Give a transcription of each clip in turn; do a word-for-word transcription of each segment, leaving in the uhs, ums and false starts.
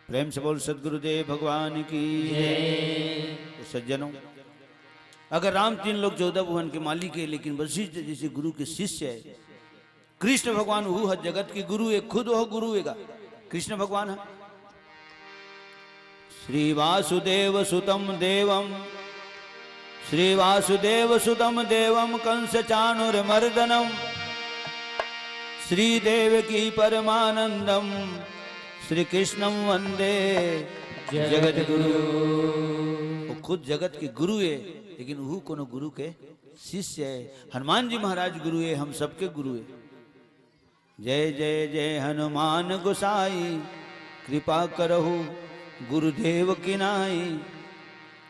प्रेम से बोल सतगुरुदेव भगवान की। तो सज्जनों, अगर राम तीन लोक चौदह भुवन के मालिक है, लेकिन वशिष्ठ जैसे गुरु के शिष्य है, कृष्ण भगवान हु ह जगत के गुरु है, खुद वह गुरु हेगा। कृष्ण भगवान है। श्री वासुदेव सुतम देवम, श्री वासुदेव सुतम देवम कंस चाणुर मर्दनम, श्री देवकी परमानंदम, श्री कृष्णम वंदे जगत गुरु। वो खुद जगत के गुरु है, लेकिन वो कोनो गुरु के शिष्य है। हनुमान जी महाराज गुरु है, हम सबके गुरु है। जय जय जय हनुमान गोसाई, कृपा करहु गुरुदेव की नाई।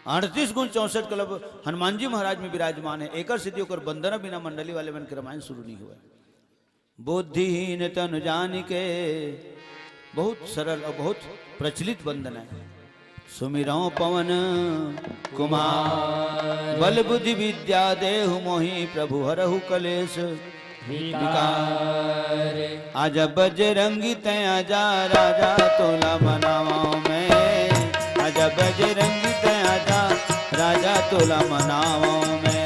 अड़तीस गुण चौसठ कलप हनुमान जी महाराज में विराजमान है। एकर सिद्धि ओकर वंदना बिना मंडली वाले मन के रामायण शुरू नहीं हुआ। बुद्धिहीन तनु जानिके, बहुत सरल और बहुत प्रचलित वंदना है। सुमिरौं पवन कुमार। बल बुद्धि विद्या देहु मोहि प्रभु हरहु कलेश विकार। आजा बजरंगी तैं आजा राजा तोला मनावौं मैं। आजा बजरंगी तैं आजा राजा तोला मनावौं मैं।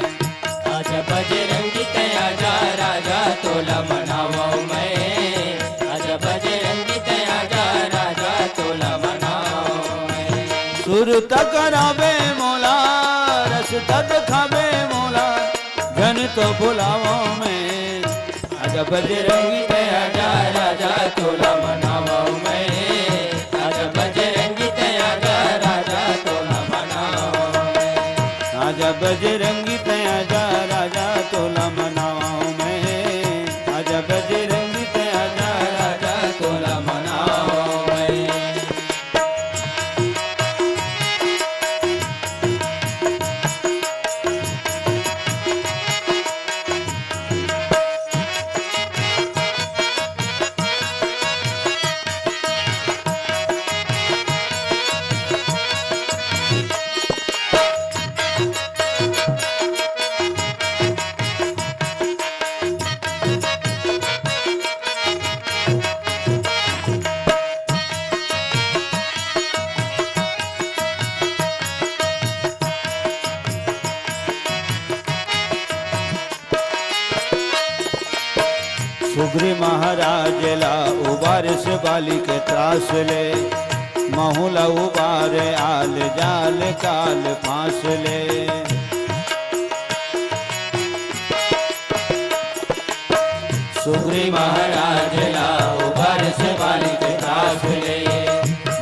आजा बजरंगी तैं आजा राजा तोला मनावौं मैं। आजा बजरंगी तैं आजा राजा तोला मनावौं मैं। सुर त कराबे मोला, रस त देखाबे मोला, झन तो भुलावौं मैं। आजा बजरंगी तैं आजा राजा तोला मनावौं मैं। आजा बजरंगी तैं आजा राजा तोला मनावौं मैं। आजा बजरंगी तैं आजा राजा तोला मनावौं मैं। आजा बजरंगी तैं आजा राजा तोला मनावौं मैं। सुग्रीव महाराज ला उबारिस बालि के त्रास ले, महूँ ला उबारे आल जाल काल फाँस ले। सुग्रीव महाराज ला उबारिस बालि के त्रास ले,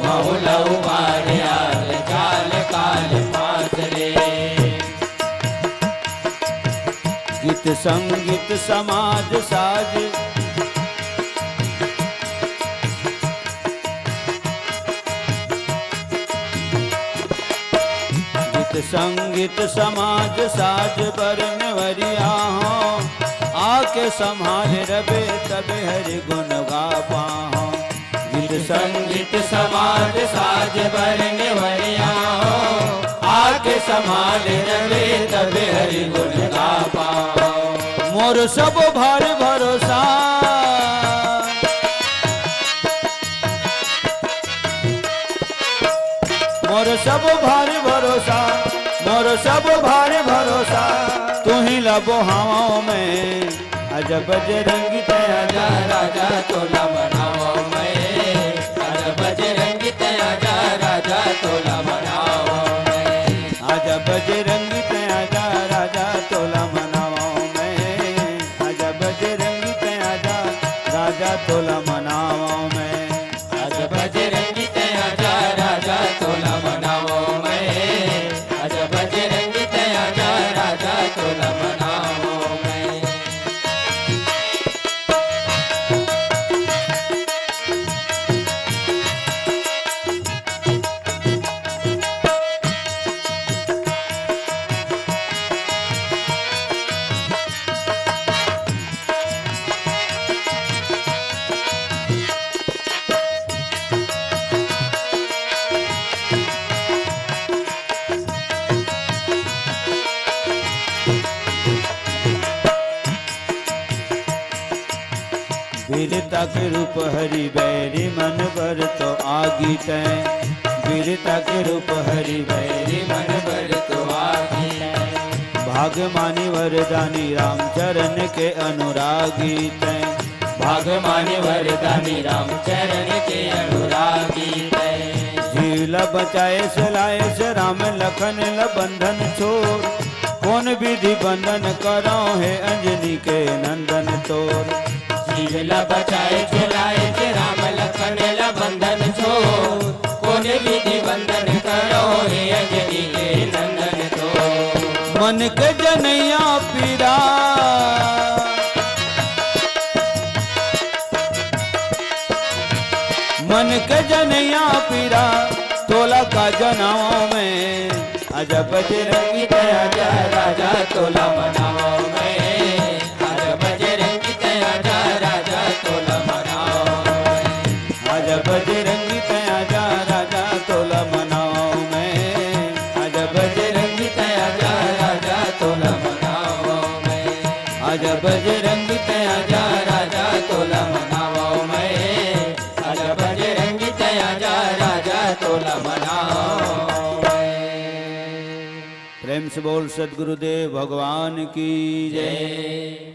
महूँ ला उबारे आल जाल काल फाँस ले। गीत संगीत समाज साज। गीत संगीत समाज साज बर नेवरिया हों। आके सम्हारे रबे तबे हरि गुन गा पाहों। गीत संगीत समाज साज बर नेवरिया हों। आके सम्हारे रबे तबे हरि गुन गा पाहों। मोर सब भार भरोसा, मोर सब भार भरोसा, मोर सब भार भरोसा, तुहीं ला बोहावौं मैं। आजा बजरंगी तैं आजा राजा तोला मनावौं मैं। आजा बजरंगी तैं आजा राजा तोला मनावौं मैं। आजा बजरंगी तैं आजा राजा तोला मनावौं मैं। आजा बजरंगी तैं आजा राजा तोला मनावौं मैं। आजा बजरंगी तैं आजा राजा तोला मनावौं मैं। आजा बजरंगी तैं आजा राजा तोला मनावौं मैं। के रूप हरि बैरी मन बर तो आगी तैं। वीरता के रूप हरि बैरी मन बर तो आगी तैं। भाग मानी वरदानी रामचरण के अनुरागी तैं। भाग मानी वरदानी रामचरण के अनुरागी तैं। जीव ल बचाए सलाए से राम लखन ल बंधन छोड़। कौन विधि बंधन करौ हे अंजनी के नंदन तोर। जीव ल बचाए छुड़ाए के राम लखन ल बंधन छोड़। कोन विधि बंधन करौ हे अंजनी के नंदन तोर। मन के जनैया पीरा, मन के जनैया पीरा, तोला का जनावौ मैं। आजा बजरंगी तैं आजा राजा तोला मनावौ मैं। आजा बजरंगी तैं आजा राजा तोला मनावौ मैं। आजा बजरंगी तैं आजा राजा तोला मनावौ मैं। आजा बजरंगी तैं आजा राजा तोला मनावौ मैं। आजा बजरंगी तैं आजा राजा तोला मनावौ मैं। आजा बजरंगी तैं आजा राजा तोला मनावौ मैं। प्रेम से बोल सदगुरुदेव भगवान की जय। जय।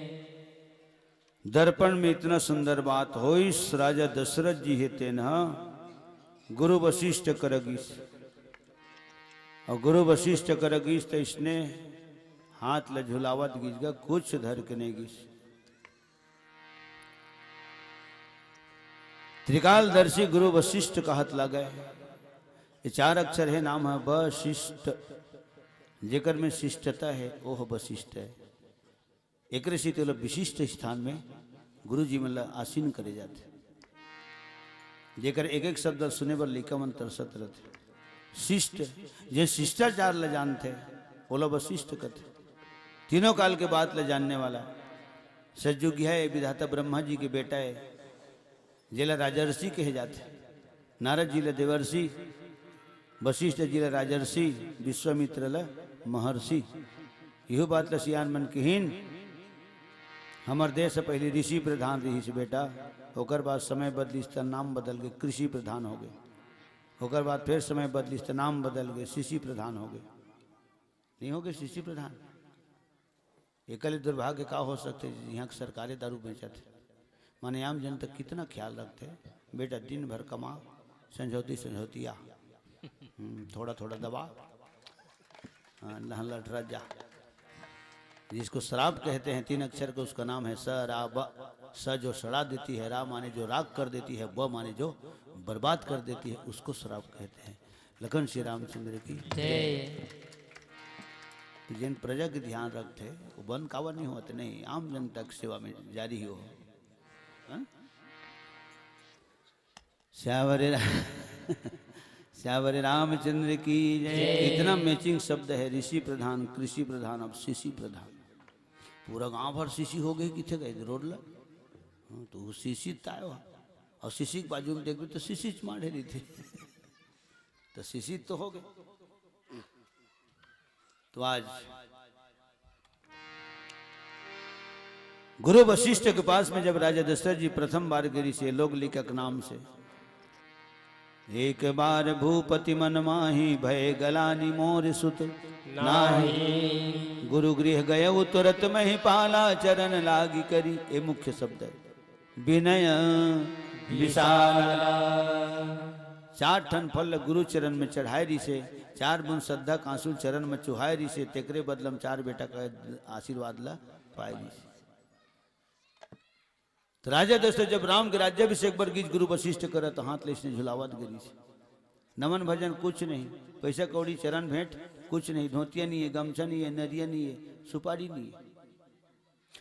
दर्पण में इतना सुंदर बात होइस, राजा दशरथ जी हे तेन ह गुरु वशिष्ठ करा गीस। अउ गुरु वशिष्ठ करा गीस त इसने हाथ ल झुलावत गीस गा, कुछ धर के नहीं गीस। त्रिकालदर्शी गुरु वशिष्ठ कहत लगे, ये चार अक्षर हे, नाम हे वशिष्ठ। जेकर में शिष्टता हे, वो ह वशिष्ठ हे। एकरे सेती ओला विशिष्ट स्थान में गुरु जी मन ला आसीन करे जाथे। जेकर एक एक शब्द ला सुने बर लइका मन तरसत रथे। शिष्ट, जे शिष्टाचार ला जानथे, ओला वशिष्ठ कथे। तीनों काल के बात ला जानने वाला सतयुगी हे, विधाता ब्रह्मा जी के बेटा हे, जेला राजर्षि कहे जाथे। नारद जी ला देवर्षि, वशिष्ठ जी ला राजर्षि, विश्वामित्र ला महर्षि। इहू बात ला सियान मन किहिन, हमर देश ह पहिली ऋषि प्रधान रिहिस बेटा, ओकर बाद समय बदलिस त नाम बदल के कृषि प्रधान होगे, ओकर बाद फेर समय बदलिस त नाम बदल के शिशि प्रधान होगे। नहीं होगे शिशि प्रधान? एकर ले दुर्भाग्य का हो सकथे, जिहां के सरकारे दारू बेचत हे। माने आम जनता कितना ख्याल रखथे, बेटा दिन भर कमा, संझौती संझौतिया, हम्म, थोड़ा थोड़ा दबा, हाँ, लहन लटरा जा। जिसको शराब कहते हैं, तीन अक्षर का, उसका नाम है स रा ब। स जो सड़ा देती है, रा माने जो राख कर देती है, ब माने जो बर्बाद कर देती है, उसको शराब कहते हैं। लखन श्री रामचंद्र की जय। तो जिन प्रजा के ध्यान रखथे, वो बन काबर नहीं होत, नहीं, आम जनता के सेवा में जारी ही हो। हाँ? श्यावरे रा-, श्यावरे रामचंद्र की जय। जय। इतना मैचिंग शब्द है, ऋषि प्रधान, कृषि प्रधान, अब शिशि प्रधान। पूरा गांव भर शिशि हो गए किथे गए रोड ला। हाँ, तो वो शिशि ताय हो। और शिशि के बाजू में देखबे तो शिशि च माढ़े रहिथे। तो शिशि तो हो गए। तो आज गुरु वशिष्ठ के पास में जब राजा दशरथ जी प्रथम बार गे रिहिस लोग लिखक नाम से, एक बार भूपति मन माही, भय गलानी मोर सुत नाही। गुरु गृह गयउ तुरत महिपाला, चरण लागी करी, ये मुख्य शब्द है। विनय विशाला। चार ठन फल ल गुरु चरण में चढ़ाए रिहिसे, चार बूंद श्रद्धा के आंसू चरण में चुहाए रिहिसे, तेकरे बदला म चार बेटा का आशीर्वाद ल पाए रिहिसे। तो राजा दशरथ जब राम के राज्याभिषेक बर गिस गुरु वशिष्ठ करा, तो हाथ ले इसने झुलावत गे रिहिसे। नमन भजन कुछ नहीं, पैसा कौड़ी चरण भेंट कुछ नहीं, धोतिया नहीं है, गमछा नहीं है, नरिया नहीं है, सुपारी नहीं है।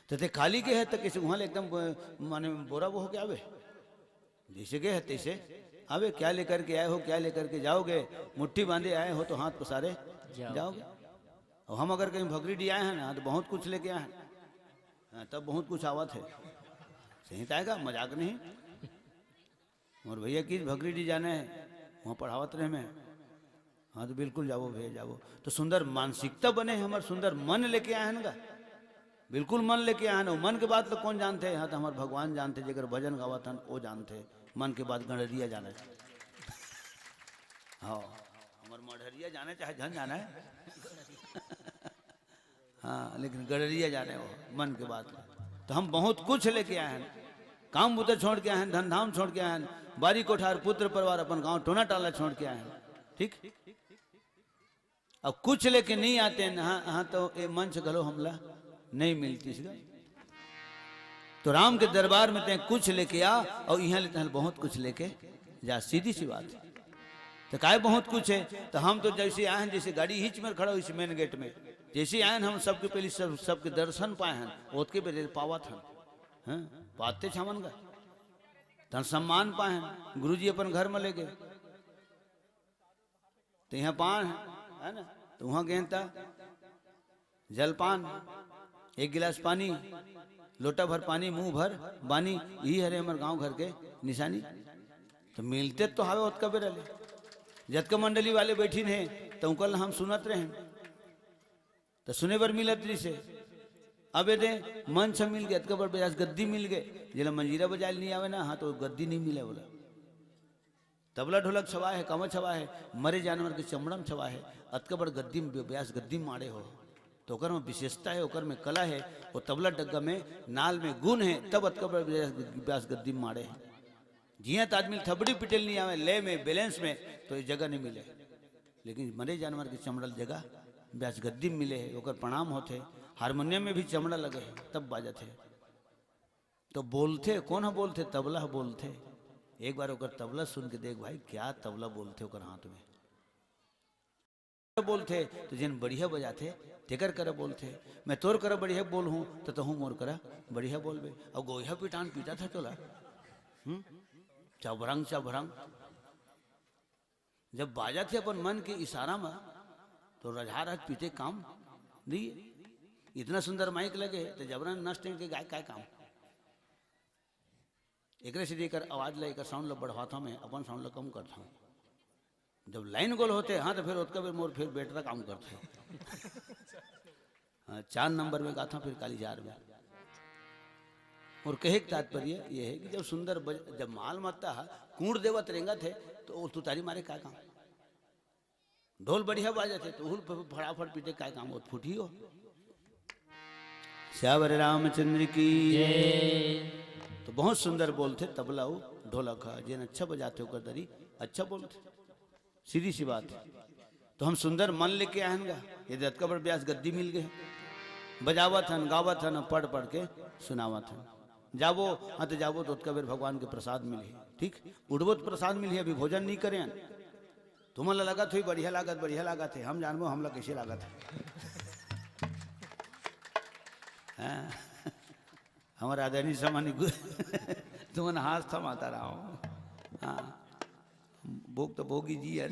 तो ते खाली गे हे, तो किसी वहां ले एकदम, अ, माने बोरा वो होके आवे, जैसे गे हे तैसे आवे। क्या लेकर के आए हो, क्या लेकर के जाओगे? मुट्ठी बांधे आए हो तो हाथ पसारे जाओगे। जाओगे। और हम अगर कहीं भगरीडी आए हैं ना, तो बहुत कुछ लेके आए हैं। हाँ, तब बहुत कुछ आवत है। सही तो आएगा, मजाक नहीं। मोर भैया की भगरीडी जाना है, वहाँ पढ़ावत रहे मैं। हाँ, तो बिल्कुल जाबो भैया, जाबो। तो सुंदर मानसिकता बने हे हमर, सुंदर मन लेके आए हैं ना। बिल्कुल मन लेके आए हन। मन के बात तो कौन जानथे? यहाँ तो हमारे भगवान जानथे, जेकर भजन गावत हन वो जानथे। मन के बात गड़रिया जाने। हाँ, हमारे मढ़रिया जाने चाहे झन जाने। हाँ, लेकिन गड़रिया जाने वो मन के बात। तो हम बहुत कुछ लेके आए हैं, काम बुता छोड़ के आए हैं, धंधाम छोड़ के आए हैं, बारी कोठार, पुत्र परिवार, अपन गांव टोना टाला छोड़ के आए हैं। ठीक, अब कुछ लेके नहीं आते हैं, हाँ, हाँ, तो ये मंच घलो हमला नहीं मिलती इसका। तो राम के दरबार में तैं कुछ लेके आ और यहाँ ले तैं बहुत कुछ लेके जा, सीधी सी बात है। तो काय बहुत कुछ है, तो हम तो जैसे आए हैं, जैसे गाड़ी हिच में खड़ा हो इस मेन गेट में, जैसे आए हैं हम सबके पहले सब, सबके दर्शन पाए हैं, ओतके बेरे पावत हैं, हैं? पाते छमन का तन सम्मान पाए हैं, गुरुजी अपन घर में ले गए। तो यहाँ पान है, है ना? तो वहाँ गेंता जलपान, एक गिलास पानी, लोटा भर पानी, मुंह भर बानी, यही हरे हमर गांव घर के निशानी। तो मिलते तो हवे ओतका बेरा ले, जतका मंडली वाले बैठिन हे, तो उनका हम सुनत रहे, तो सुने बर मिलत रहिस हे। अब ये दे मंच मिल गए, अतका बड़ ब्यास गद्दी मिल गए, जेला मंजीरा बजाए नहीं आवे ना, हाँ, तो गद्दी नहीं मिले बोला। तबला ढोलक छवा है, कमा छवा है, मरे जानवर के चमड़ा में छवा है, अतका बड़ गद्दी में ब्यास गद्दी माड़े हो, तो ओकर में विशेषता है, ओकर में कला है। वो तबला डग्गा में नाल में गुण है, तब अतका बड़ ब्यास, ब्यास गद्दी में माड़े है। जियां त आदमी थबड़ी पिटेल नहीं आवे, ले में, बैलेंस में, तो ये जगह नहीं मिले। लेकिन मरे जानवर के चमड़ल जगह ब्यास गद्दी में मिले है, ओकर प्रणाम होथे। हारमोनियम में भी चमड़ा लगे है, तब बाजत है। तो बोलथे, कौन ह बोलथे? तबला ह बोलथे। एक बार ओकर तबला सुन के देख भाई, क्या तबला बोलथे ओकर हाथ में। बोलथे तो जेन बढ़िया बजाथे, तेकर करा बोलथे। मैं तोर करा बढ़िया बोलहूँ, तो तहूँ मोर करा बढ़िया बोलबे। अब गोइहा पिटान पीटा था चोला, हम्म, चबरंग चबरंग। जब बाजथे अपन मन के इशारा में, तो रझा रझ पीटे काम नहीं। इतना सुंदर माइक लगे, तो जबरन नस टेंग के गाय काय काम? एकरे से एकर आवाज ला, एकर साउंड ला बढ़वाता मैं, अपन साउंड ला कम करता हूँ। जब लाइन गोल होथे, हाँ, तो फिर ओतका बेर मोर फिर बेटरा काम करथे। हाँ, चार नंबर में गाथा फिर काली चार में। और कहे के तात्पर्य ये है कि जब सुंदर बज-, जब माल मत्ता है, कूड़ देवत रेंगत है, तो वो तुतारी मारे का काम? ढोल बढ़िया बाजत है, तो हुल फ-, फटाफट पीटे का काम, वो फूटी हो। सियावर रामचंद्र की जय। तो बहुत सुंदर बोलथे तबला हो, ढोलक है, जेन अच्छा बजाथे ओकर दरी अच्छा बोलथे। सीधी सी बात है। तो हम सुंदर मन लेके आए हन गा, ये दतका बड़ ब्यास गद्दी मिल गए, बजावत हन, गावत हन, पढ़ पढ़ के सुनावत हन। जाबो, हाँ, तो जाबो तो ओतका बेर भगवान के प्रसाद मिलही। ठीक, उठबो तो प्रसाद मिलही। अभी भोजन नहीं करे हन, तुमन ला लगत होही बढ़िया लागत, बढ़िया लागत है, हम जानबो हमला कैसे लागत है। हाँ? हमारे आदरणीय सम्मानित गुरु, तुमन हाथ थमाता रहो। हाँ, भोग तो भोगी जी है।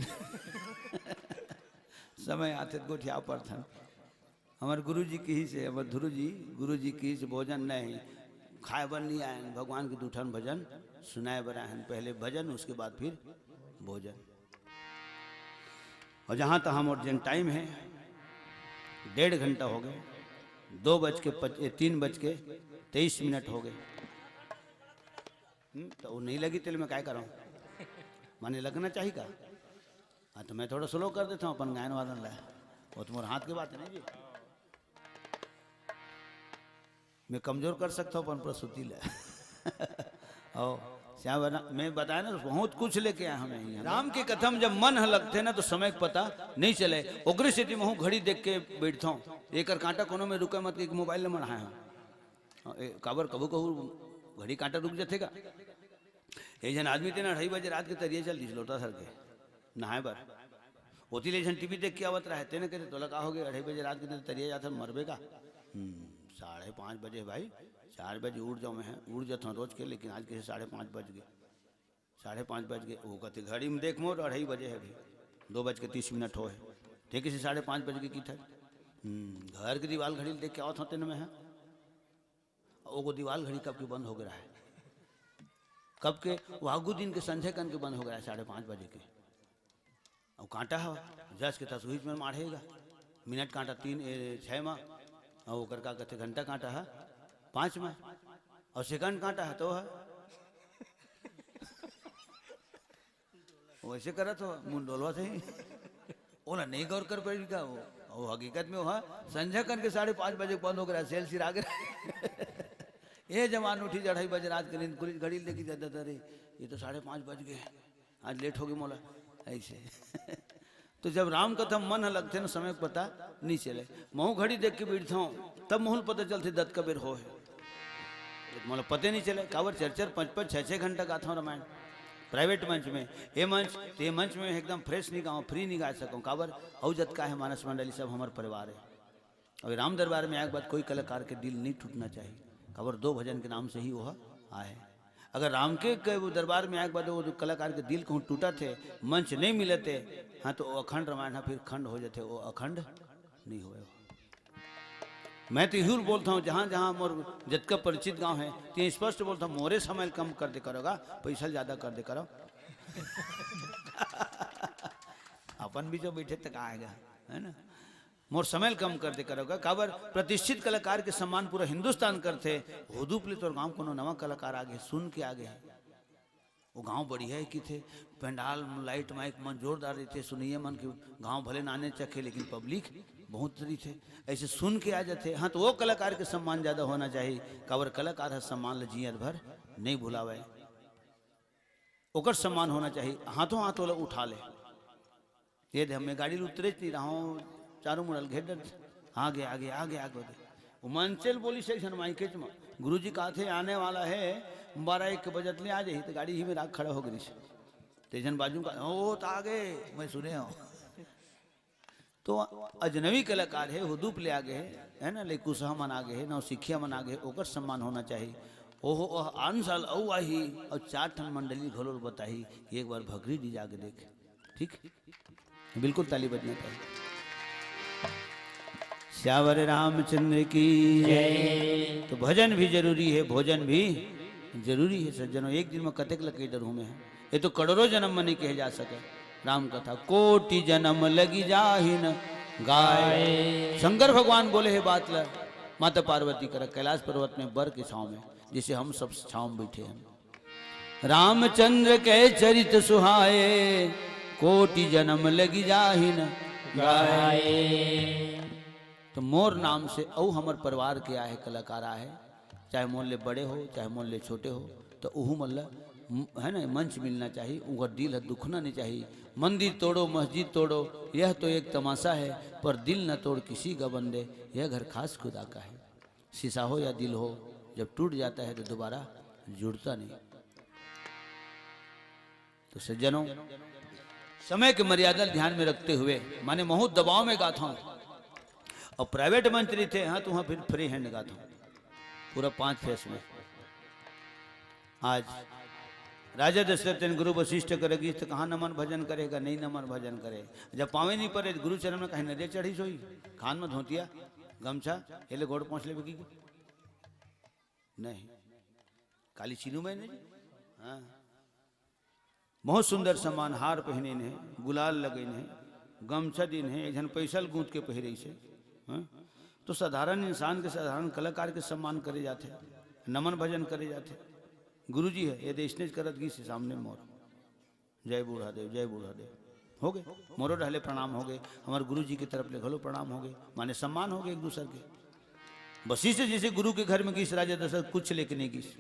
समय आथे तो गोठिया पड़थन। हमारे गुरु जी कही से, हमारे ध्रुव जी, गुरु जी कही से भोजन नहीं, खाए बर नहीं आए, भगवान के दू ठन भजन सुनाए बर आए हैं। पहले भजन, उसके बाद फिर भोजन। और जहाँ तक हमर जेन टाइम है, डेढ़ घंटा हो गए, दो बज के पच-, ए, तीन बज के तेईस मिनट हो गए। हम्म, तो वो नहीं लगी तेल में काय करूँ, माने लगना चाहिए का? हाँ, तो मैं थोड़ा स्लो कर देता हूँ अपन गायन वादन ला, वो तो मोर हाथ की बात है ना जी। मैं कमजोर कर सकता हूँ अपन प्रस्तुति ले। और श्याम बना, मैं बताया ना, बहुत कुछ लेके आया हमें यहाँ। राम के कथा में जब मन ह लगथे ना, तो समय के पता नहीं चले। ओकरे सेती महू घड़ी देख के बैठता हूँ, एकर कांटा कोनो में रुके मत, एक मोबाइल नंबर है। हाँ, ए, काबर कभू कभू घड़ी कांटा रुक जाथे का? एक जन आदमी तेन अढ़ाई बजे रात के तरिया चल दिस लोटा धर के नहाए बर। ओती ले एक जन टीवी देख के आवत रहे, तेने कहते, "तोला का हो गया? अढ़ाई बजे रात के तें तरिया जात हन, मरबे का?" "हम्म, साढ़े पाँच बजे भाई, चार बजे उठ जाऊँ मैं, उठ जाता हूँ रोज के, लेकिन आज कैसे साढ़े पाँच बज गए, साढ़े पाँच बज गए।" वो कहते, "घड़ी में देख मोर, अढ़ाई बजे है अभी, दो बज के तीस मिनट हो है, ठीक है, साढ़े पाँच बज गए की था।" "हम्म, घर की दीवार घड़ी देख के आवत हूँ तेने मैं, है।" ओगो दीवाल घड़ी कब के बंद हो गया है, कब के, वो आगू दिन के संझे कन के बंद हो गया है, साढ़े पाँच बजे के। अब कांटा है, जस के तस उहीच में माढ़ेगा। मिनट कांटा तीन, ए, छः मा, अउ ओकर का कथे, घंटा कांटा हे पाँच में, अउ सेकंड कांटा हे तो हे वइसे करत हो, मुंह डोलवा सही। ओला नहीं गौर कर पाई का वो, वो हकीकत में वो हे, संझा कन के साढ़े पाँच बजे बंद हो गया, सेल सिरा गया। ये जवान उठी अढ़ाई बजे रात के नींद, कुछ घड़ी लेके जाता था, "रे, ये तो साढ़े पाँच बज गए, आज लेट हो गए मोला," ऐसे। तो जब राम कथा मन ह लगथे ना, समय के पता नहीं चले। महू घड़ी देख के बैठता हूँ, तब महूल पता चलथे दत का बेर हो है। मोला पते नहीं चले, काबर चार चार, पाँच पाँच, छः छः घंटा गाता हूँ रामायण प्राइवेट मंच में। ये मंच, तो ये मंच में एकदम फ्रेश नहीं गाऊँ, फ्री नहीं गा सकूँ, काबर अउ जतका है मानस मंडली सब हमार परिवार है। अउ राम दरबार में आए के बाद कोई कलाकार के दिल नहीं टूटना चाहिए, काबर दो भजन के नाम से ही वो आए। अगर राम के, के वो दरबार में आए के बाद वो कलाकार के दिल कहूँ टूटत हे, मंच नहीं मिलत हे, हाँ, तो वो अखंड रामायण ह फिर खंड हो जाथे, वो अखंड नहीं होए। मैं तो इही बोलता हूँ, जहाँ जहाँ मोर जतका परिचित गाँव है, तो स्पष्ट बोलता हूँ, मोरे समय कम कर दे करोगा, पैसा ज्यादा कर दे करो। अपन भी जो बैठे तक आएगा, है ना? मोर समय ल कम कर दे करोगा, काबर प्रतिष्ठित कलाकार के सम्मान पूरा हिंदुस्तान करथे। हुदूप ले तोर गांव कोनो नवा कलाकार आगे, सुन के आगे हे, वो गांव बढ़िया हे किथे, पंडाल, लाइट, माइक मन जोरदार रहिथे, सुनइया मन के गांव भले नाने चखे, लेकिन पब्लिक बहुत रहिथे। ऐसे सुन के आ जाथे, हाँ, तो वो कलाकार के सम्मान ज्यादा होना चाहिए, काबर कलाकार ह सम्मान ल जियत भर नहीं भुलावे। ओकर सम्मान होना चाहिए, हाथों हाथ ओला उठा ले। ये दे, मैं गाड़ी ले उतरेच नहीं रहा हूँ, चारों मुड़ल घेर डर। आगे, आगे, आगे, आगे, आगे। वो मंचल बोली से झन माइकेच में, "गुरुजी कहा थे आने वाला है, बारह एक के बजट ले आ जाही," तो गाड़ी ही में राख खड़ा हो गई। ते झन बाजू का, "ओ, तो आगे," मैं सुने हूँ। तो अजनबी कलाकार है, हुदूप ले आगे है, है ना, ले कुसहा मन आगे है, नौसिखिया मन आगे है, ओकर सम्मान होना चाहिए। ओहो, ओह आन साल अउ आही, अउ चार ठन मंडली घलो ल बताही कि एक बार भगरी डी जाके देख। ठीक, बिल्कुल ताली बजना चाहिए। सियावर रामचंद्र की जय। तो भजन भी जरूरी है, भोजन भी जरूरी है। सज्जनों, एक दिन में कतेक लगे डर हूँ मैं, ये तो करोड़ों जन्म में नहीं कहे जा सके। राम कथा कोटि जन्म लगी जाहिन गाय। शंकर भगवान बोले हे बात ल माता पार्वती करा कैलाश पर्वत में बर के छांव में, जैसे हम सब छांव में बैठे हैं। रामचंद्र के चरित सुहाए, कोटि जन्म लगी जाहिन गाय। तो मोर नाम से अउ हमर परिवार के आहे कलाकार आहे, चाहे मोर ले बड़े हो, चाहे मोर ले छोटे हो, तो उहू मन ल, म-, है ना, मंच मिलना चाहिए, उनका दिल ह दुखना नहीं चाहिए। मंदिर तोड़ो, मस्जिद तोड़ो, यह तो एक तमाशा है, पर दिल न तोड़ किसी का बंदे, यह घर खास खुदा का है। शीशा हो या दिल हो, जब टूट जाता है तो दोबारा जुड़ता नहीं। तो सज्जनों, समय के मर्यादा ध्यान में रखते हुए, माने महू दबाव में गाता हूँ, और प्राइवेट मंच रहिथे, हाँ, तो वहाँ फिर फ्री हैंड गाता हूँ, पूरा पाँच फेस में। आज राजा दशरथ तेन गुरु वशिष्ठ करा गीस, तो कहाँ नमन भजन करेगा, नहीं नमन भजन करे। जब पावे नहीं परे, गुरु चरण में कहीं नरिया चढ़ी सोई, खान में धोतिया, गमछा, एले गोड़ पहुँच लेबे की? नहीं, काली चीनू में नहीं। हाँ, बहुत सुंदर सामान, हार पहने हैं, गुलाल लगे हैं, गमछा दिन है, एक झन पैसा ल गूंथ के पहिरे से। हाँ? तो साधारण इंसान के, साधारण कलाकार के सम्मान करे जाथे, नमन भजन करे जाथे। गुरुजी है, ये देशनेज करत गीस हे सामने मोर। जय बूढ़ा देव, जय बूढ़ा देव। हो गए, मोरो डहले प्रणाम हो गए, हमारे गुरुजी की तरफ ले घलो प्रणाम हो गए, माने सम्मान हो गए एक दूसर के। वशिष्ठ जैसे गुरु के घर में गीस राजा दशरथ, कुछ लेके नहीं गीस।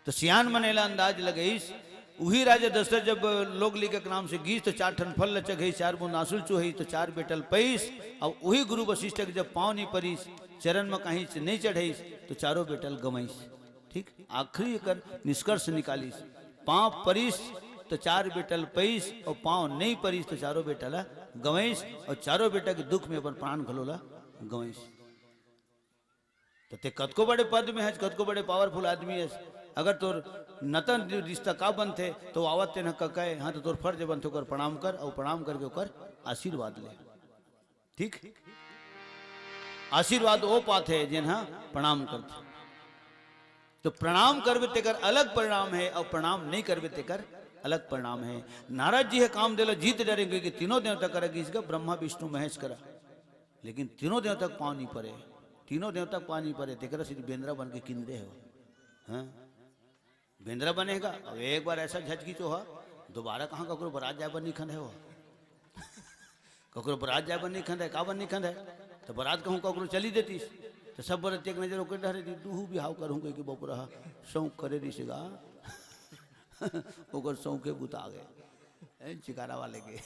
तो सियान मन एला अंदाज लगइस, उही राजा दशरथ जब लोग लेके नाम से गीस, तो चार ठन फल ल चघइस, चार बूंद आंसू ल चुहइस, तो चार बेटा ल पइस। अब उही गुरु वशिष्ठ के जब पाँव नहीं परिस, चरण में कहीं से नहीं चढ़इस, तो चारों बेटा ल गंवइस। ठीक, आखिरी एकर निष्कर्ष निकालिस, पाँव परिस तो चार बेटा ल पइस, और पाँव नहीं परिस तो चारों बेटा ल गंवइस, और चारों बेटा के दुख में अपन प्राण घलो ल गंवइस। तो ते कतको बड़े पद में हस, कतको बड़े पावरफुल आदमी हस, अगर तोर नतन रिश्ता का बनथे, तो आवत तेन ह कका हे, हाँ, तो तोर फर्ज बनथे ओकर प्रणाम कर, और प्रणाम करके ओकर आशीर्वाद ले। ठीक, आशीर्वाद ओ पाथे जेन ह प्रणाम करथे। तो प्रणाम करबे तेकर अलग परिणाम है, और प्रणाम नहीं करबे तेकर अलग परिणाम है। नारद जी ह काम देला जीत डरेंगे कि तीनों देवता करा गीस गा, ब्रह्मा विष्णु महेश करा। लेकिन तीनों देवता के पाँव नहीं परे, तीनों देवता के पाँव नहीं परे, तेकरा से बेंदरा बन के किंदरे हो। हाँ? बेंदरा बनेगा, अब एक बार ऐसा झचकी चोहा, दोबारा कहाँ ककरो बरात जाए बर निखंद है वो। ककरो बरात जाए बर निखंद है, का बर निखंद है? तो बरात कहूँ ककरो चली देतीस, तो सब बरत एक नजर ओकर डहरे दी, दूहू बिहाव करहूँ कहिके बपुरहा शौक करे रिहिस गा। ओकर शौके बुता गे। ए, चिकारा वाले के।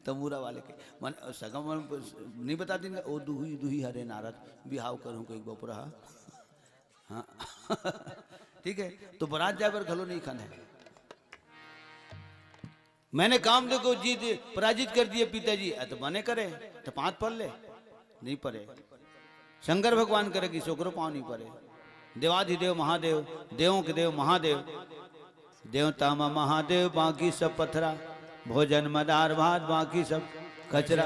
तमूरा वाले के। मन, सगा मन नहीं बता दिन, ओ दूही, दूही हरे नारद, बिहाव करहूँ कहिके बपुरहा। हाँ। ठीक है, तो बरात जाए बर घलो नहीं खन है। मैंने कामदेव को जीत, पराजित कर दिए पिताजी। अ, तो बने करे, तो पाँत पर ले, नहीं परे। शंकर भगवान करे कि ओकरो पाँव नहीं परे। देवाधिदेव महादेव, देवों के देव महादेव, देवता मा महादेव, बाकी सब पथरा, भोजन मा दार भात, बाकी सब कचरा।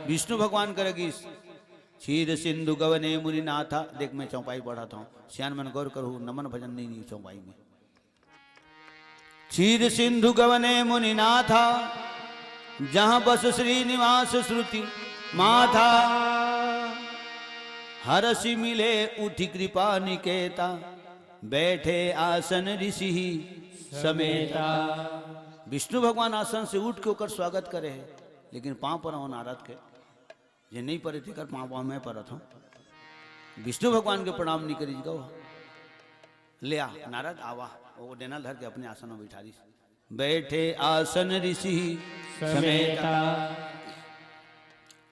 विष्णु भगवान करे कि क्षीर सिंधु गवने मुनिनाथा। देख, मैं चौपाई पढ़त हूँ, सियान मन गौर करहू, नमन भजन नहीं, नहीं चौपाई में। क्षीर सिंधु गवने मुनिनाथा, जहाँ बस श्रीनिवास श्रुति माथा। हरषि मिले उठि कृपा निकेता, बैठे आसन ऋषि समेता। विष्णु भगवान आसन से उठ के ओकर स्वागत करे है, लेकिन पाँव पर नारद के जे नहीं परे तेकर पाँव, पाँव मैं परत हूँ। विष्णु भगवान के प्रणाम नहीं करिस गा। ले आ नारद, आवा। वो डेना धर के अपने आसन में बैठा दिस। बैठे आसन ऋषि समेता।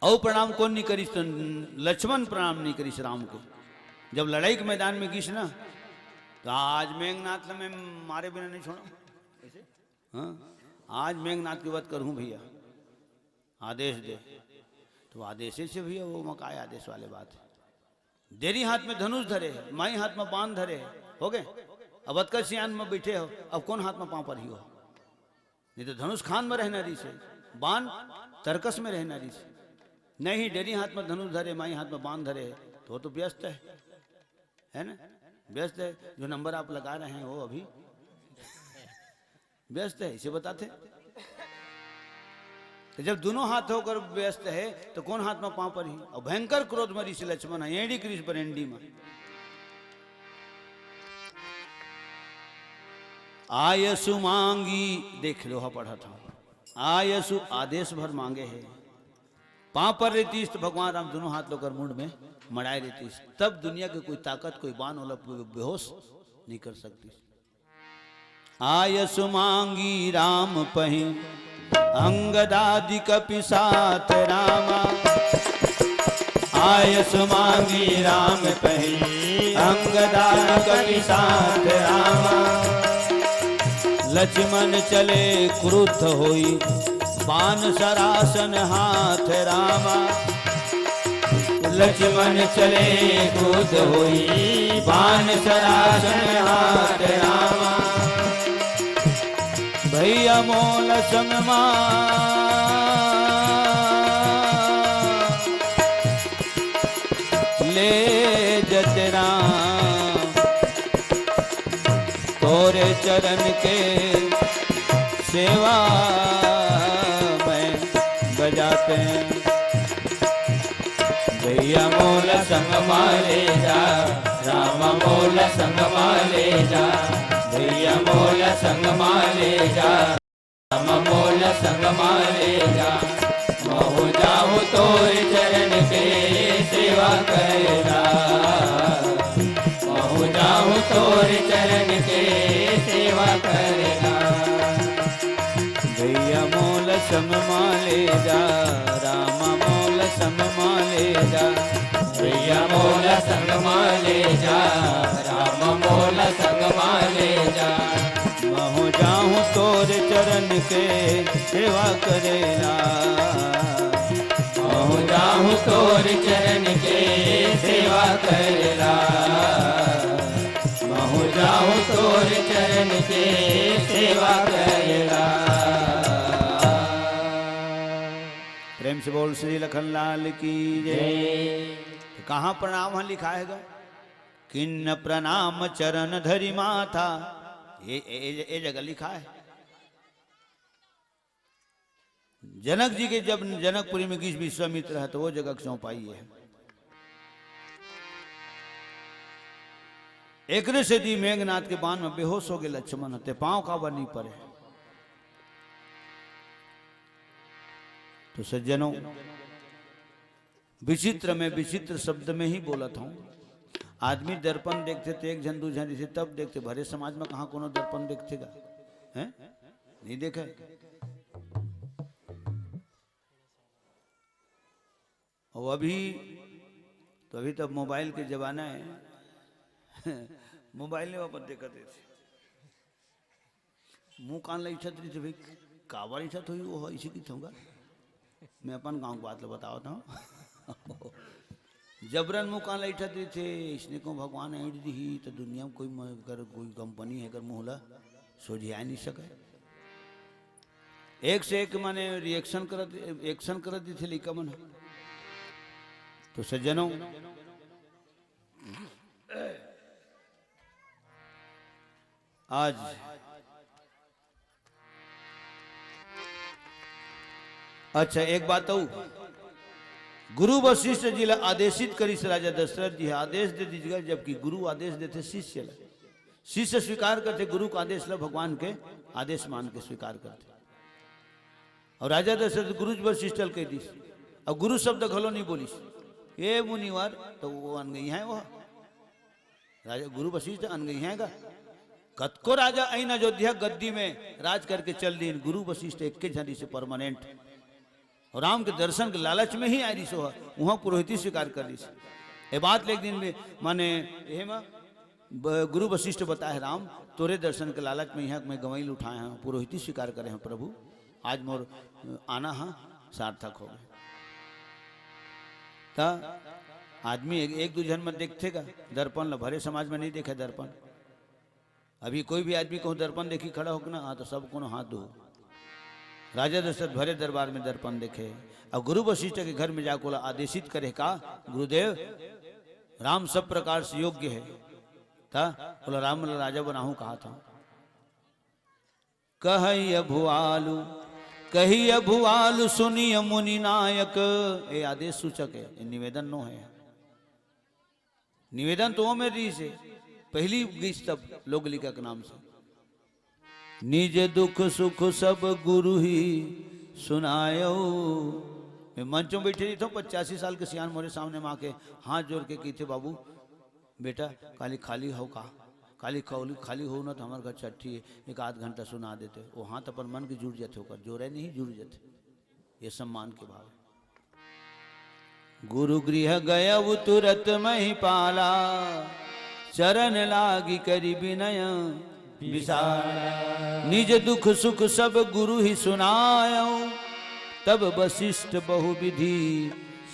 और प्रणाम कौन नहीं करिस? तो लक्ष्मण प्रणाम नहीं करिस राम को। जब लड़ाई के मैदान में गिस ना, तो आज मेघनाथ ला मैं मारे बिना नहीं छोड़ा। हाँ, आज मेघनाथ के वध करहूँ भैया, आदेश दे। तो आदेश से भैया, वो मकाय आदेश वाले बात है। डेरी हाथ में धनुष धरे, माई हाथ में बाण धरे, हो गए। अब अतका सियान में बैठे हो, अब कौन हाथ में पाँव परही हो? नहीं तो धनुष खान में रहना रहिस हे, बाण तरकस में रहना रहिस हे। नहीं, डेरी हाथ में धनुष धरे, माई हाथ में बाण धरे, तो वो तो व्यस्त है, है ना? व्यस्त है। जो नंबर आप लगा रहे हैं वो अभी व्यस्त है, इसे बताते। तो जब दोनों हाथ होकर व्यस्त है, तो कौन हाथ में पाँव परही? और भयंकर क्रोध में ऋषि लक्ष्मण है, एड़ी कृष बरेंडी में। आयसु मांगी, देख लो, हा पढ़त हूँ, आयसु आदेश भर मांगे है। पाँव पर रहतीस तो भगवान राम दोनों हाथ लोकर मुंड में मड़ाए रहतीस, तब दुनिया के कोई ताकत, कोई बाण ओला बेहोश नहीं कर सकतीस। आयसु मांगी राम पहि, अंगदादि कपि साथ रामा। आयसु मांगी राम पहि, अंगदादि कपि साथ रामा। लक्ष्मण चले क्रुद्ध होई, बाण सरासन हाथ रामा। लक्ष्मण चले क्रुद्ध होई, बाण सरासन हाथ रामा। भैया मोला संग मा ले जत राम, तोरे चरण के सेवा में बजाते हैं। भैया मोला संग मा ले जा, राम मोला संग मा ले जा, भैया मोला संग मा ले जा, राम मोला संग मा ले जा। महूँ जाहूँ तोर चरण के सेवा करे ला, महूँ जाहूँ तोर चरण के सेवा करे ला। भैया मोला संग मा ले जा, राम मोला संग मा ले जा। भैया मोला संग मा ले जा, राम मोला संग मा ले जा। महूँ जाहूँ तोर चरण के सेवा करे ला, महूँ जाहूँ तोर चरण के सेवा करे ला, महूँ जाहूँ तोर चरण के सेवा करे ला। प्रेम से बोल श्री लखन लाल की जय। जय। कहाँ प्रणाम है लिखा है गा? किन्न प्रणाम चरण धरि माथा। ये, ये, ये, ये जगह लिखा है। जनक जी के जब जनकपुरी में गीस विश्वामित्र हे, त वो जगह के चौपाई हे। एकरे सेती मेघनाथ के बाण में बेहोश हो गे लक्ष्मण, ते पांव काबर नहीं परे। तो सज्जनों, विचित्र में विचित्र शब्द में ही बोलत हूं। आदमी दर्पण देखथे त एक झन दू झन रिथे तब देखथे, भरे समाज में कहां कोनो दर्पण देखथे गा? हैं? नहीं देखे। और अभी तो, अभी तो मोबाइल के जमाना हे। मोबाइल में अपन देखत रहिथे। मुंह कान ल इछत रहिथे, भाई, काबर इछत होही वो, इसे किथे होगा। मैं अपन गांव के बात ल बतावत हूं। जबरन मुंह कान ल इछत रहिथे, इसने को भगवान ऐंठ दिही, त दुनिया में कोई म-, अगर कोई कंपनी हे, अगर मुंह ल सोझिया नहीं सके। एक से एक माने रिएक्शन करत, एक्शन करत दिथे लइका मन ह। तो सज्जनों, आज, अच्छा, एक बात अउ, गुरु वशिष्ठ जी ला आदेशित करिस राजा दशरथ जी ह, आदेश दे दीजिएगा, जबकि गुरु आदेश देथे शिष्य ला। शिष्य स्वीकार करथे गुरु के आदेश ला, भगवान के आदेश मान के स्वीकार करथे। और राजा दशरथ गुरु वशिष्ठ ल कह दिस, और गुरु शब्द घलो नहीं बोलिस, "ए मुनिवर", तो वो अनगई हे वो। राजा गुरु वशिष्ठ अनगई हे गा। कतको राजा अइन अयोध्या गद्दी में राज करके चल दीन, गुरु वशिष्ठ एक के झन से परमानेंट। और राम के दर्शन के लालच में ही आय रिसो ह, उहां पुरोहिती स्वीकार कर रिस। ए बात ले एक दिन में, माने, एहे म ब-, गुरु वशिष्ठ बताए, "राम, तोरे दर्शन के लालच में इहां मैं गंवई ल उठाए हंव, पुरोहिती स्वीकार करे हंव प्रभु, आज मोर, अ, आना ह सार्थक हो गे।" त आदमी एक, एक दू झन म देखथे गा दर्पण ल, भरे समाज में नहीं देखे दर्पण। अभी कोई भी आदमी कहूं दर्पण देखी खड़ा होके ना, हां, तो सब कोनो हाथ धो। राजा दशरथ भरे दरबार में दर्पण देखे, और गुरु वशिष्ठ के घर में जाके ओला आदेशित करे का, "गुरुदेव, राम सब प्रकार से योग्य हे, त ओला राम ला राजा बनाहूं कहात हंव।" कहैया भुआलु, कहिया भुआलु सुनिय मुनि नायक। ए आदेश सूचक हे, ए निवेदन नो हे। निवेदन तो ओमे रिहिस हे, पहली गीस तब लोक लइका के नाम से, "निज दुख सुख सब गुरु ही सुनायो।" मैं मंच में बैठे रहिथंव, पचासी साल के सियान मोरे सामने म आके हाथ जोर के कहिथे, "बाबू, बेटा, काली खाली हो का? काली खाली, खाली हो ना, तो हमर घर छट्ठी हे, एक आध घंटा सुना देते।" वो हाथ अपन मन के जुड़ जाथे, ओकर जोरे नहीं जुड़ जाथे। ये सम्मान के भाव हे। गुरु गृह गयउ तुरत महिपाला, चरण लागि करि विनय विशाला। निज दुख सुख सब गुरु ही सुनायउ, तब वशिष्ठ बहु विधि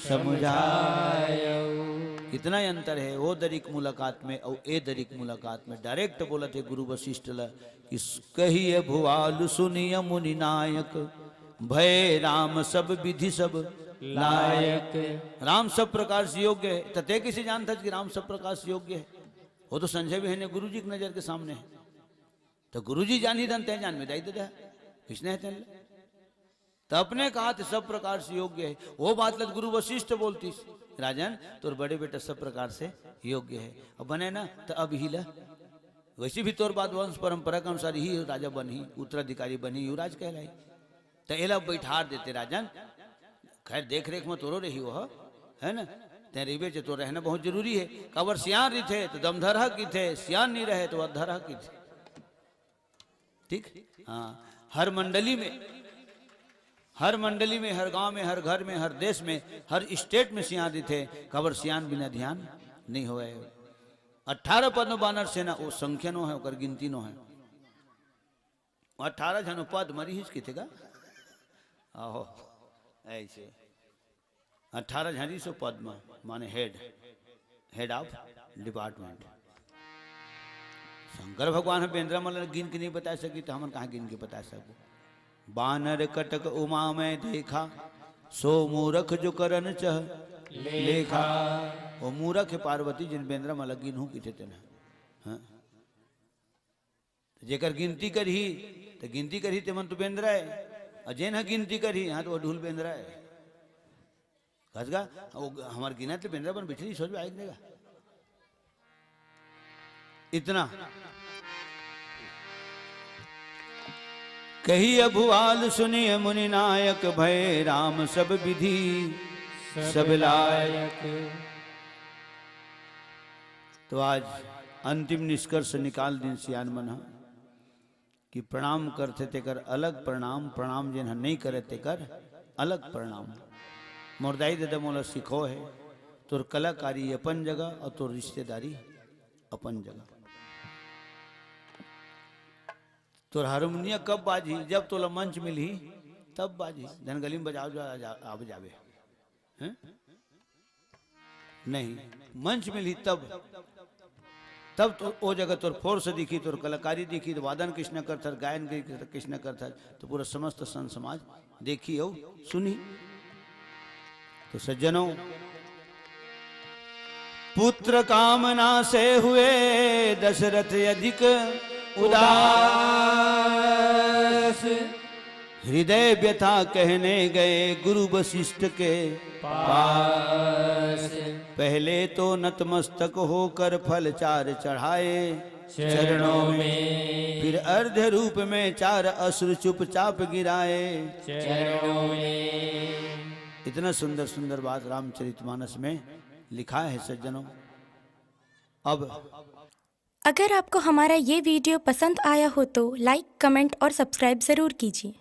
समुझायउ। कितना अंतर हे वो दरिक मुलाकात में और ए दरिक मुलाकात में। डायरेक्ट बोलत हे गुरु वशिष्ठ ल कि कहिए भुआलु सुनिय मुनि नायक, भये राम सब विधि सब लायक। राम सब प्रकार से योग्य हे। त तैं कइसे जानथस कि राम सब प्रकार से योग्य हे? वो तो संजय भी हे ने गुरु जी के नजर के सामने हे। तो गुरु जी जान ही दन, तैं जान में दाई दे दे। किसने हे तेन ले? त अपने कहाथे सब प्रकार से योग्य हे। वो बात ल गुरु वशिष्ठ बोलतिस, "राजन, तोर बड़े बेटा सब प्रकार से योग्य हे।" अब बने ना, त अब ही ल, वैसे भी तोर बाद वंश परंपरा के अनुसार ही राजा बनही, उत्तराधिकारी बनही, युवराज कहलाही। त एला बैठार देते राजन, खैर देख रेख में तोरो रही वो, हे ना? तैं रहिबे चे, तोर रहना बहुत जरूरी हे। काबर सियान रहिथे त दमधरहा कहिथे, सियान नहीं रहे त वधरहा कहिथे। ठीक? हां, हर मंडली में, हर मंडली में, हर गांव में, हर घर में, हर देश में, हर स्टेट में सियान रहिथे, काबर सियान बिना ध्यान नहीं होवय। अठारह पद में बानर सेना, वो संख्या नो हे, ओकर गिनती नो हे। अठारह झन पद म रिहिस कहिथे गा? आहो, ऐसे। अठारह झन रिहिस पद म, माने head, head of department। Shankar भगवान ह बेंदरा मन ल गिन के नहीं बता सकी, त हमन कहां गिन के बता सकबो? बानर कटक उमा मैं देखा, सो मूरख जो करन चह लेखा। वो मूरख हे पार्वती, जेन बेंदरा मन ल गिनहूं कहिथे तेन ह। हां? त जेकर गिनती करही, त गिनती करही, ते मन तो बेंदरा हे। अउ जेन ह गिनती करही, हाँ, तो वो ढूल बेंदरा हे। कस का, वो ग-, हमर गिनत ले बेंदरा बन बिछड़ी सोच में आए देगा। इतना। कहिए भुआल सुनिए मुनि नायक, भए राम सब विधि सब लायक। तो आज अंतिम निष्कर्ष निकाल दिन सियान मन ह कि प्रणाम करथे तेकर अलग प्रणाम, प्रणाम जेन ह नइ करे तेकर अलग प्रणाम। मोर दाई ददा मोला सिखो हे, तोर कलाकारी अपन जगह अउ तोर रिश्तेदारी अपन जगह। तोर हारमोनिया कब बाजही? जब तोला मंच मिलही तब बाजही। धनगली में बजाव जा, जा, आवे जावे, हैं? नहीं, मंच मिलही तब, तब तो ओ जगह तोर फोर्स दिखही, तोर कलाकारी दिखही, तो वादन किसने करथस, गायन किसने करथस, तो पूरा समस्त संत समाज देखही अउ सुनही। तो सज्जनों, पुत्र कामना से हुए दशरथ अधिक उदास, हृदय व्यथा कहने गए गुरु वशिष्ठ के पास। पहले तो नतमस्तक होकर फल चार चढ़ाए चरणों में। फिर अर्ध रूप में चार अश्रु चुपचाप गिराए चरणों में। इतना सुंदर सुंदर बात रामचरितमानस में लिखा है सज्जनों। अब अगर आपको हमारा ये वीडियो पसंद आया हो तो लाइक, कमेंट और सब्सक्राइब ज़रूर कीजिए।